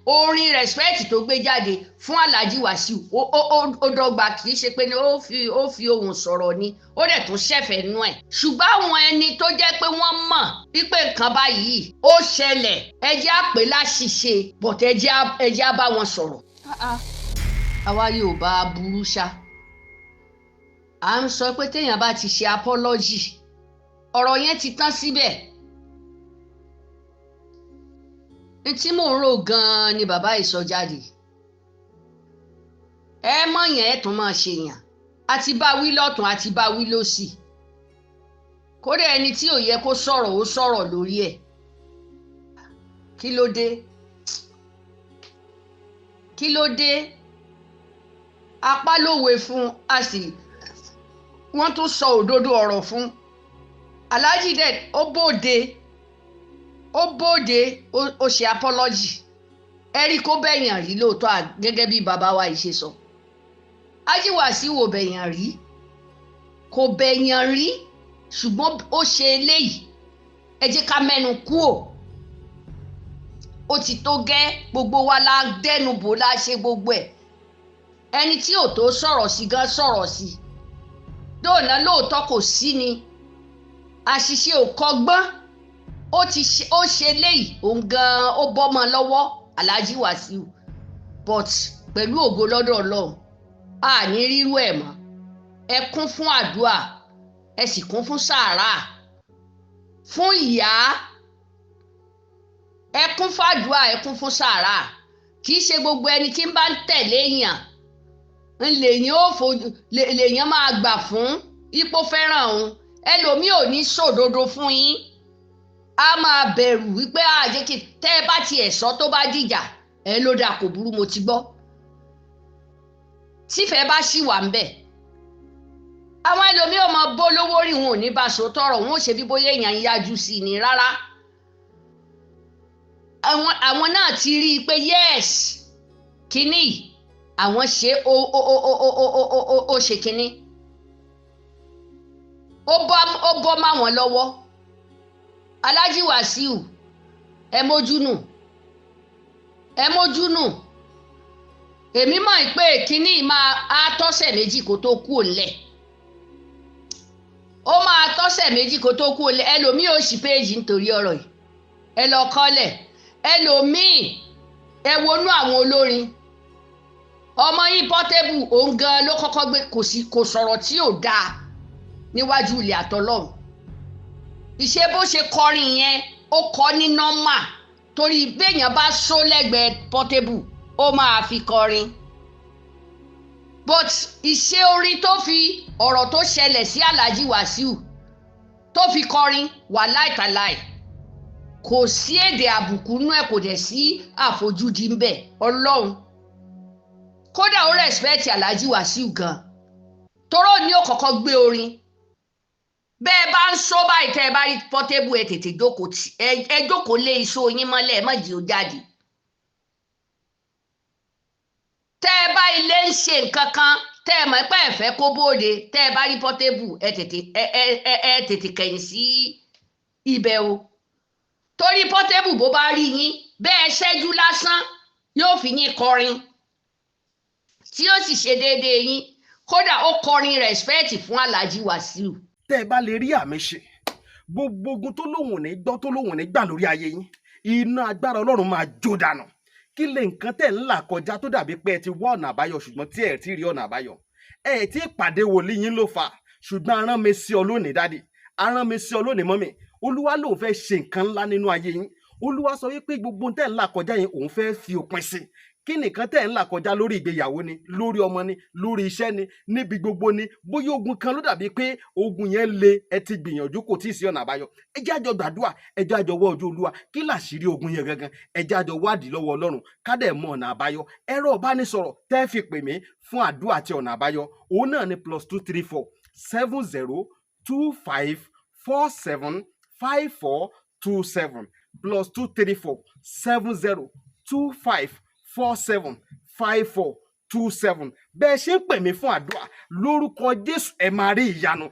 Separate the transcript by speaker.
Speaker 1: Orin respect tó gbé jáde fún Alhaji Wasiu, ó dọ́gba. Kì í ṣe pé ó fi ohùn sọ̀rọ̀ ni, ó dẹ̀ tún ṣẹ̀fẹ̀ nú ẹ̀. Ṣùgbọ́n àwọn ẹni tó jẹ́ pé wọ́n mọ̀ wípé nǹkan báyìí ó ṣẹlẹ̀, ẹ jẹ́ á pè láṣìṣe, but ẹ jẹ́ á bá wọn sọ̀rọ̀. Àwa Yorùbá burú ṣá. À ń sọ pé téèyàn bá ti ṣe apology, ọ̀rọ̀ yẹn ti tán síbẹ̀. N tí mò ń rò gan-an ni bàbá yìí sọ jáde. Ẹ mọ̀ yẹn, ẹ tún máa ṣe yàn. Àti bá wí lọ́tún, àti bá wí lósì. Kódà ẹni tí ò yẹ kó sọ̀rọ̀, ó sọ̀rọ̀ lórí ẹ̀. Kí ló dé? Kí ló dé? Apá lówe fún a sì wọ́n tún sọ òdodo ọ̀rọ̀ fún Alhaji dẹ̀. Ó bóde, ó bóde, ó ṣe apology. Ẹ rí kó bẹ̀yàn rí lóòótọ́, gẹ́gẹ́ bí bàbá wa yìí ṣe sọ. Alhaji Wasiu ò bẹ̀yàn rí, kò bẹ̀yàn rí, ṣùgbọ́n ó ṣe eléyìí. Ẹ jẹ́ ká mẹ́nu kúò, ó ti tó gẹ́. Gbogbo wa la dẹ́nu bò, la ṣe gbogbo ẹ̀. Ẹni tí ò tó sọ̀rọ̀ sí gan sọ̀rọ̀ sí dóònà. Lóòótọ́ kò sí ni àṣìṣe ò kọ́gbọ́n. Ó ti ṣe, ó ṣe léyìí, òun gan ó bọ́mọ lọ́wọ́ Alhaji Wasiu. But pẹ̀lú ògo lọ́dọ̀ Ọlọ́run, a ní rírú ẹ̀ mọ́. Ẹ kún fún àdúà, ẹ sì kún fún sàárà fún ìyá. Ẹ kún fún àdúà, ẹ kún fún sàárà. Kì í ṣe gbogbo ẹni tí ń bá ń tẹ̀lé èèyàn ń lèyàn ó fojú lèyàn máa gbà fún ipò fẹ́ràn òun. Ẹlòmíì ò ní sòdodo fún yín, a máa bẹ̀rù wípé àjẹ́ kí tẹ́ ẹ bá tiẹ̀ sọ, tó bá dìjà ẹ ló dáa, kò burú, mo ti gbọ́. Tífẹ̀ẹ́ bá ṣì wà ń bẹ̀, àwọn ẹlòmíì ò mọ bó lówó rí, wọn ò ní bá so tọrọ, wọn ò ṣe bí bóyá èèyàn ń yájú sí i ni rárá. Àwọn náà ti rí i pé yes, kínní àwọn ṣe, ó ṣe kínní, ó bọ́ máwọn lọ́wọ́. Alhaji Wasiu, ẹ mójú nù, ẹ mójú nù. Èmi mọ̀ pé kínní máa á tọ́sẹ̀ 2 kó tó kú òǹlẹ̀. Ó máa tọ́sẹ̀ 2 kó tó kú òǹlẹ̀. Ẹlòmíì ò sì péèjì nítorí ọ̀rọ̀ yìí, ẹ lọ kọ́lẹ̀. Ẹlòmíì, ẹ wọnú àwọn olórin ọmọ yìí, Portable, òun gan ló kọ́kọ́ gbé. Kò sí, kò sọ̀rọ̀ tí ò dáa níwájú ilé àtọlọ́run. Ìṣe bó ṣe kọrin yẹn, ó kọ ní normal, torí béèyàn bá só lẹ́gbẹ̀ẹ́ Portable, ó máa fi kọrin. But ìṣe orin tó fi ọ̀rọ̀ tó ṣẹlẹ̀ sí Alhaji Wasiu tó fi kọrin wà láìtàláì, kò sí èdè àbùkù nú ẹ̀, kò dẹ̀ sí àfojúdi ń bẹ̀. Ọlọ́run, kódà ó respect Alhaji Wasiu gan, toró ní ó kọ́kọ́ gbé orin. Bẹ́ẹ̀ bá ń sọ báyìí, tẹ́ ẹ bá rí Portable, ẹ tètè jókòó, ẹ jókòó lé iṣó yín mọ́lẹ̀, ẹ má jí ó jáde. Tẹ́ ẹ bá ilé ń ṣe nǹkan kan tẹ́ ẹ mọ̀ pé ẹ fẹ́ kó bóde, tẹ́ ẹ bá rí Portable, ẹ tètè ẹ tètè kẹ̀yìn sí ibẹ̀ o, torí Portable, bó bá rí yín bẹ́ẹ̀ ṣẹ́jú lásán, yóò fi yín kọrin tí ó sì ṣe déédéé yín. Kódà ó kọrin respect fún Alhaji Wasiu.
Speaker 2: Tẹ́ ẹ bá lè rí àmì ṣe, gbogbo ogun tó lóhùn ní gbọ́, tó lóhùn ní gbà lórí ayé yín, iná agbára Ọlọ́run máa jó dànù. Kí lè nǹkan tẹ̀ ń là kọjá tó dàbí pé ẹ ti wá ọ̀nà àbáyọ, ṣùgbọ́n tí ẹ ti rí ọ̀nà àbáyọ? Ẹ ti pàdé wòlíì yín ló fà. Ṣùgbọ́n arán mi sí ọ lónìí, daddy, arán mi sí ọ lónìí, mummy. Olúwa lòun fẹ́ ṣe nǹkan ńlá nínú ayé yín. Olúwa sọ wípé gbogbo tẹ̀ ń là kọjá yẹn, òun fẹ́ fi òpin sí. Kí nìkan tẹ̀ ń là kọjá? Lórí ìgbéyàwó ni, lórí ọmọ ni, lórí iṣẹ́ ni, níbi gbogbo ni. Bóyá ogun kan ló dàbí pé ogun yẹn le, ẹ ti gbìyànjú, kò tí ì sí ọ̀nà àbáyọ. Ẹ jẹ́ àjọ gbàdúrà, ẹ jẹ́ àjọ wọ ojú Olúwa. Kí làṣírí ogun yẹn gangan? Ẹ jẹ́ àjọ wádìí lọ́wọ́ Ọlọ́run, ká dẹ̀ mọ ọ̀nà àbáyọ. Ẹ̀rọ ìbánisọ̀rọ̀ tẹ́ fi pè mí fún àdúrà àti ọ̀nà àbáyọ, òun náà ni +234 70 25 47 54 27, +234 70 25 47 54 27. Bẹ́ẹ̀ ṣe ń pè mí fún àdúrà, lórúkọ Jésù, ẹ máa rí ìyanu.